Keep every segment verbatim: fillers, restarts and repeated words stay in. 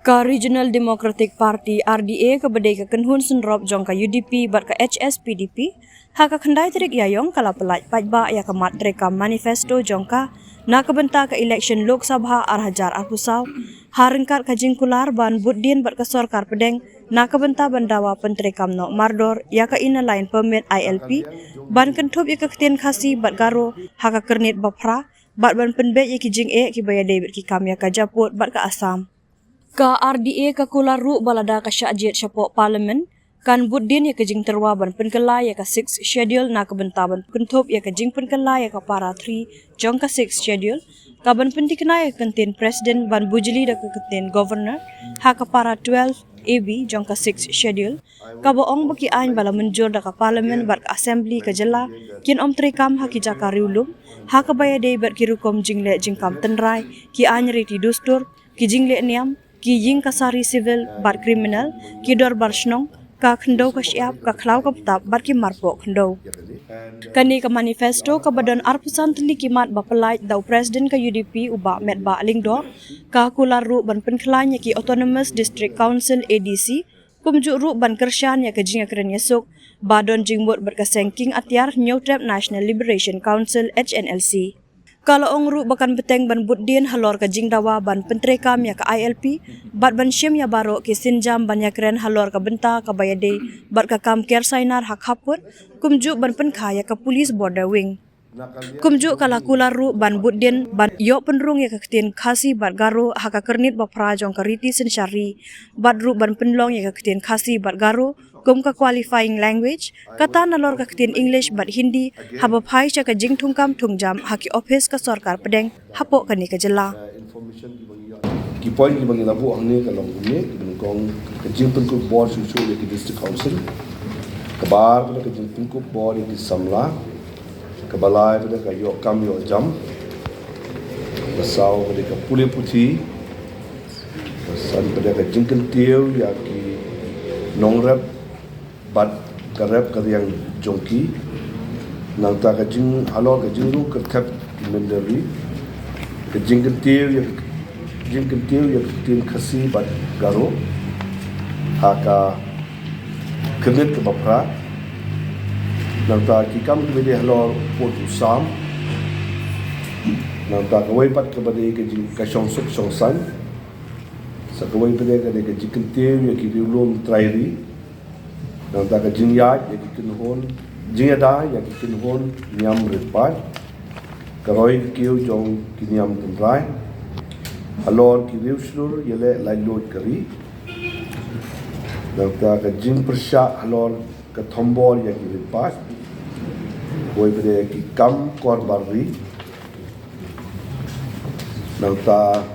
Ka Regional Democratic Party, R D A, kaba dei ka kynhun synrop jong ka U D P bad ka H S P D P, ha ka khyndai tarik Ïaïong ka la pyllait paidbah ïa ka mat treikam manifesto jong ka na ka bynta ka election Lok Sabha ar hajar arphew saw, ha ryngkat ka jingkular ban bud dien bad ka sorkar pdeng na ka bynta ban dawa pyntreikam noh mardor ïa ka Inner Line Permit, I L P, ban kynthup ïa ka ktien Khasi bad Garo ha ka kyrnit baphra, bad ban pynbeit ïa ki jingeh kiba ïadei bad ki kam ïa ka japud bad ka Assam. Ka R D A ka kular ruh ba lada ka shah jied shapoh Parliament, kan bud dien ïa ka jingtyrwa ban pynkylla ïa ka Sixth Schedule na ka bynta ban kynthup ïa ka jingpynkylla ïa ka Para three jong ka Sixth Schedule, ka ban pynthikna ïa ka kyntien President ban bujli da ka kyntien Governor ha ka Para twelve A B jong ka Sixth Schedule, kaba ong ba ki aiñ ba la mynjur da ka Parliament bad ka Assembly ka jylla kin ym treikam ha ki jaka riewlum, ha kaba ïadei bad ki rukom jingleh jingkam tynrai, ki aiñ riti dustur, ki jingleh niam, ki ïing ka sari civil bad criminal, ki dorbar shnong, ka khyndew ka shyiap, ka khlaw ka btap bad ki marpoh khyndew. Kane ka manifesto kaba don arphew san tylli ki mat ba pyllait da u President ka U D P u Bah Metbah Lyngdoh, ka kular ruh ban pynkhlaiñ ïa ki Autonomous District Council, A D C, kumjuh ruh ban kyrshan ïa ka jingïakren ïasuk ba don jingmut bad ka seng kieng atiar Hynñiewtrep National Liberation Council, H N L C. Ka la ong ruh ba kan bteng ban bud dien halor ka jingdawa ban pyntreikam ïa ka I L P bad ban shim ïa baroh ki sienjam ban ïakren halor ka bynta kaba ïadei bad ka kam ker sainar ha khappud, kumjuh ban pynkha ïa ka Police Border Wing. Kumjuh ka la kular ruh ban bud dien ban ïoh pynrung ïa ka ktien Khasi bad Garo ha ka kyrnit baphra jong ka riti synshar ri, bad ruh ban pynlong ïa ka ktien Khasi bad Garo kum ka qualifying language, kata nalor ka ktien English bad Hindi, haba phai sha ka jingthungkam thungjam ha ki ophis ka sorkar pdeng hapoh kane ka jylla. Ki point kiba ngi la buh hangne ka long kumne, kiba nyngkong ka jingpynkup bor shuh shuh ïa ki District Council, kaba ar ka jingpynkup bor ïa ki samla, kaba lai ka ïoh kam ïoh jam, kaba saw ka pule puthi, kaba san ka jingkyntiew ïa ki nongrep bad ka rep ka riang jong ki. Nangta ka jing halor ka jingrung kyrthep ki mynder ri, ka jingkyntiew ïa, jingkyntiew ïa ka ktien Khasi bad Garo ha ka kyrnit kaba phra. Nangta ki kam kiba dei halor u pud u sam. Nangta kawei pat kaba dei ka jing ka shongsuk shongsaiñ. Sa kawei pat ka dei ka jingkyntiew ïa ki riewlum trai ri. Nangta ka jingïaid ïa ki kynhun, jingïada ïa ki kynhun niam rit paid, ka roi ka kiew jong ki niam tynrai halor ki riew shlur ïaleh laitluid ka ri. Nangta ka jingpyrshah halor ka thombor ïa ki rit paid. Kawei pat ki kam kor bar ri. Nangta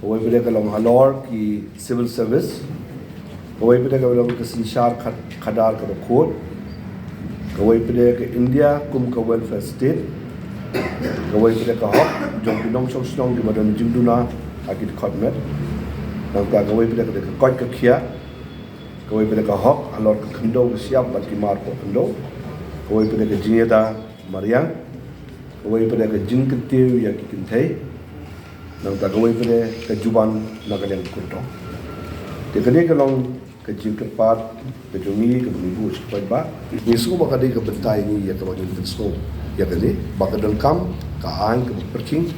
kawei pat ka long halor ki civil service. Kawei pat ka long ka synshar khad-, khadar kaba khuid. Kawei pat ka India kum ka welfare state. Kawei pat ka hok jong ki nongshong shnong kiba don jingduna ha ki dkhot met. Nangta kawei pat ka dei ka koit ka khiah. Kawei pat ka hok halor ka khyndew ka shyiap bad ki marpoh khyndew. Kawei pat ka jingïada mariang. Kawei pat ka jingkyntiew ïa ki kynthei. Nangta kawei pat ka juban na ka liang ka kyrtong. Te kane ka long ka jingkyrpad ka jong ngi kaba ngi buh sha ki paidbah. Ngi sngew ba ka dei ka bynta ïa ngi ïa kaba ngin pynsngew ïa kane, ba ka donkam ka aiñ kaba pyrkhing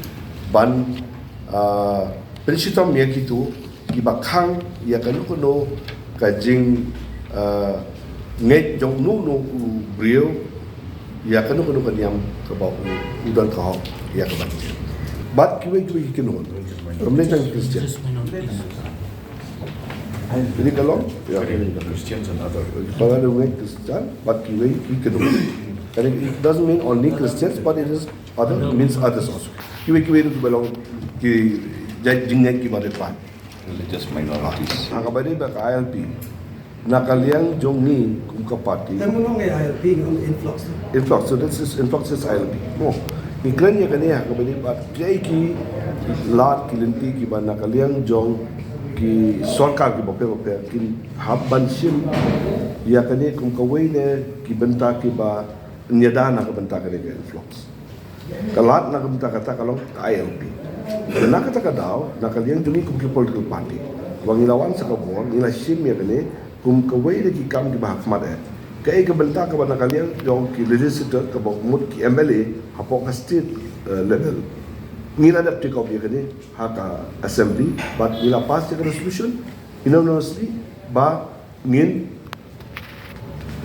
ban, ah, pynshitom ïa kito kiba khang ïa kano kano ka jing, ah, ngeit jong uno uno u briew ïa kano kano ka niam kaba u, u don ka hok ïa kaba. Bad kiwei kiwei ki kynhun, ym dei tang Christian. Ini ka long? Ya. Christians and other. Para dei ngeit Christian, bad kiwei ki kynhun. And it doesn't mean only Christians, but it is other, means others also. Kiwei kiwei ruh kiba long ki jait jingngeit kiba rit paid. Religious minorities. Ha kaba dei ba ka I L P. Na ka liang jong ngi kum ka party. Te mynno ngi I L P ngi ong influx. Influx, so this is influx is I L P. Mo. Ngi kren ïa kane ha kaba dei ba kiei ki lad ki lynti kiba na ka liang jong ki sorkar kiba pher ba pher kin hap ban shim ïa kane kum kawei na ki bynta kiba ïada na ka bynta kane ka influx. Ka lad na ka bynta kata ka long ka I L P. Na kata ka daw, na ka liang jong ngi kum ki political party, Ba ngi la wan sa ka bor, ngi la shim ïa kane kum kawei na ki kam kiba ha khmat eh. Kaei ka bynta kaba na ka liang jong ki legislator kaba mut ki M L A hapoh ka state eh, level. Ngi la dep take up ïa kane ha ka assembly, bad ngi la pass ïa ka resolution unanimously ba ngin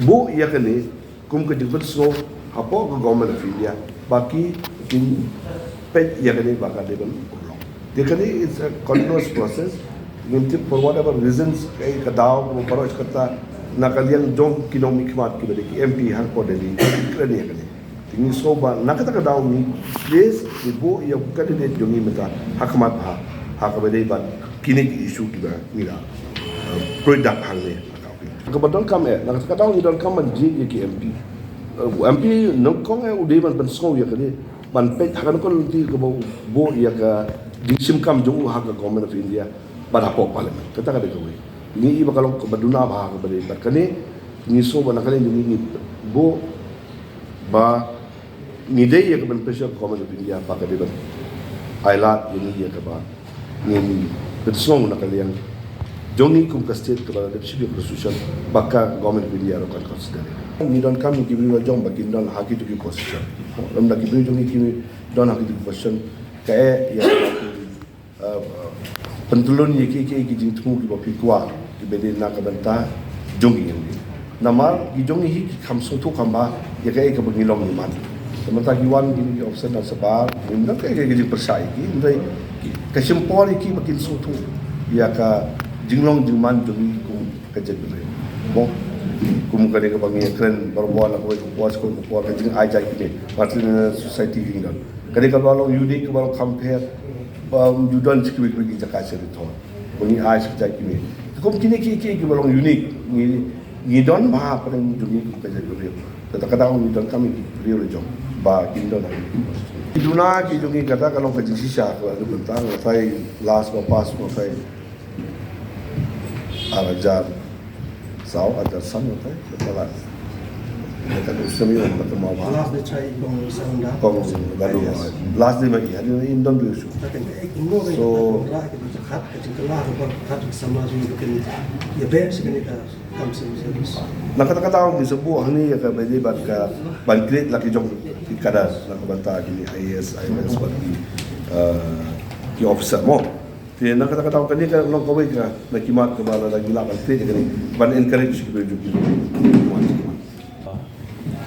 buh ïa kane kum ka jingpynsngew hapoh ka Government of India ba ki kin peit ïa kane ba ka dei ban urlong. Te kane it's a continuous process. Ngim tip for whatever reasons, kaei ka daw kaba baroh shi katta na ka liang jong ki nongmihkhmat kiba dei ki M P hapoh Delhi ki kren ïa kane. Te ngi sngew ba na kata ka daw ngi please ngi buh ïa u candidate jong ngi mynta ha khmat bha ha kaba dei bad kine ki issue kiba ngi la, uh, pyrshah hangne. Kaba donkam eh, na kata ka daw ngi donkam ban jied ïa ki M P. Uh, M P nyngkong eh u dei ban pynsngew ïa kane, ban peit ha kane ka lynti kaba u buh ïa ka jingshim kam jong u ha ka Government of India bad hapoh Parliament. Kata ka dei kawei. Ngi i ba ka long kaba duna bha kaba dei bad kane ngi sngew ba na ka liang jong ngi ngi buh ba ngi dei ïa ka beneficial Government of India ba ka dei ban ai lad ïa ngi ïa kaba ngin pynsngew na ka liang jong ngi kum ka state kaba la dep shim ïa ka resolution ba ka Government of India ruh kan consider. Ngi donkam ïa ki briew la jong ba kin don ha kito ki position. Lymda ki briew jong ngi ki don ha kito ki position, kaei ïa uh, pyntlun ïa ki, ki, ki jingthmu kiba phi kwah kiba dei na ka bynta jong ngi. Namar ki jong ngi hi ki kham sngewthuh kham bha ïa kaei kaba ngi long ngi man. Te mynta ki wan kine ki officer na sabar, ngim don kaei kaei ka jingpyrshah ïa ki, hynrei ka shim por ïa ki ba kin sngewthuh ïa ka jinglong jingman jong ngi kum ka jaitbynriew. Mo, kum kane kaba ngi kren barabor na kawei ka por sha kawei ka por, ka jingai jait kine, Patrilineal Society ki don. Kane kaba long unique, kaba long kham pher, ba ym ju don sha kiwei kiwei ki jaka sha ri thor. Ba ngi ai sha jait kine. Te kum kine ki, ki, kiba long unique, ngi, ngi don bha pdeng jong ngi kum ka jaitbynriew. Te kata ka daw ngi donkam ïa ki briew la jong ba kin don ha kine ki. Ki duna ki jong ngi, kata ka long ka jingshisha kaba la dep mynta, nga tharai last ba pass nga tharai ar hajar saw, ar hajar san nga tharai, kata la. Kata u semi wan ba tama ba. Last day chai kong sang da. Kong da lu. Yes. Last day ma i, hadien i don du su. Kata kan ka ek no. So, ra ka jingkhat, ka jingkhat, ka jingkhat, ka samla jong ka kan ïa ber sha kane ka kam civil service. Na kata kata ngi sa buh hangne ïa kaba dei bad ka ban create la ki jong ki cadre na ka bynta kine I A S, I F S bad ki, eh, ki officer mo. Te na kata ka daw kane ka long kawei ka na ki mat kaba lada ngi lah ban peit ïa kane ban encourage ki briew jong ki.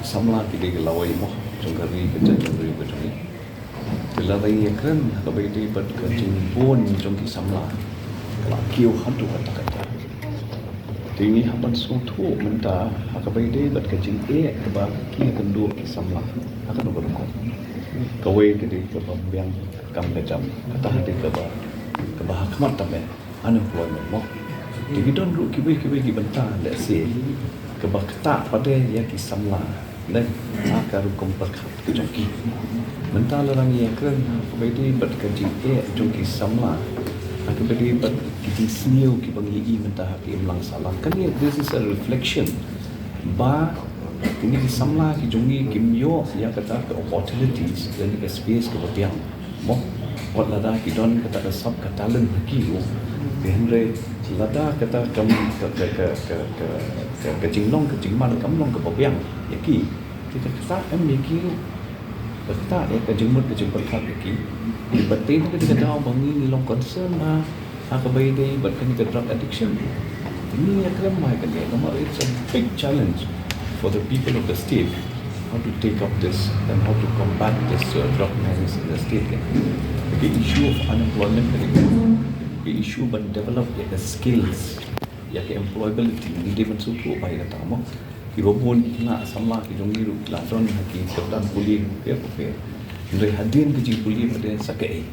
Samla ki dei ka lawei mo jong ka ri ka jaitbynriew ka jong ngi. Te lada ngi ïakren ha kaba ïadei bad ka jingbun jong ki samla ka la kiew haduh katta katta. Te ngi hap ban sngewthuh mynta ha kaba ïadei bad ka jingeh kaba ki ïakynduh ki samla ha kano kano ka rukom. Kawei ka dei kaba biang kam ka jam, kata ha dei kaba, kaba ha khmat tam eh, unemployment mo. Te ki don ruh kiwei kiwei ki bynta lehse kaba ktah pat ïa ki samla ne ha ka rukom pyrkhat ka jong ki. Mynta lada ngi ïakren ha kaba ïadei bad ka jingeh jong ki samla ha kaba ïadei bad ki jingsniew kiba ngi ïohi mynta ha ka imlang sahlang. Kane, this is a reflection ba kine ki samla ki jong ngi kim ïoh ïa kata ka opportunities lane ka space kaba biang. Mo, wat lada ki don kata ka sap ka talent ha ki ruh. Te hynrei lada kata kam ka, ka, ka jinglong ka jingman kam long kaba biang ïa ki, te ka ktah em ïa ki ruh. Ka ktah ïa ka jingmut ka jingpyrkhat ïa ki. Te bad te na kata ka daw ba ngi ngi long concern ba ha kaba ïadei bad kane ka drug addiction. Ngi ïakren bha ïa kane namar it's a big challenge for the people of the state how to take up this and how to combat this, uh, drug menace in the state. Ka issue of unemployment, ka issue ban develop ïa ka skills, ïa ka employability, ngi dei ban sngewthuh bha ïa kata mo. Kiba bun ki khynnah samla ki jong ngi ruh ki la don ha ki kyrdan pule kiba pher. Hynrei hadien ka jingpule pat sa kaei.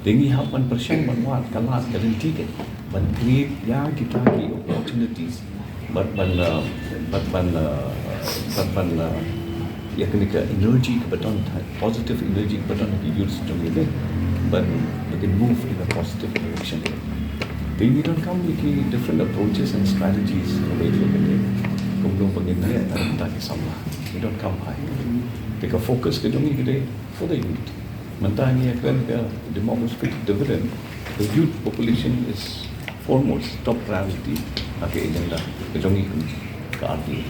Te ngi hap ban pyrshang ban wad ka lad ka lynti ka ban create ïa kita ki opportunities. Bad ban, uh, bad ban, uh, bad ban, uh, ïa kane ka energy kaba don, positive energy kaba don ha ki youth jong ngi. Bad we can move in a positive direction. Te ngi donkam ïa ki different approaches and strategies. Kumno ba ngin leh na kita ki samla. Ngi donkam bha. Te ka focus ka jong ngi ka dei for the youth. Mynta ngi ïakren ka demographic dividend. The youth population is Almost top priority ha ka agenda ka jong ngi kum ka R T I.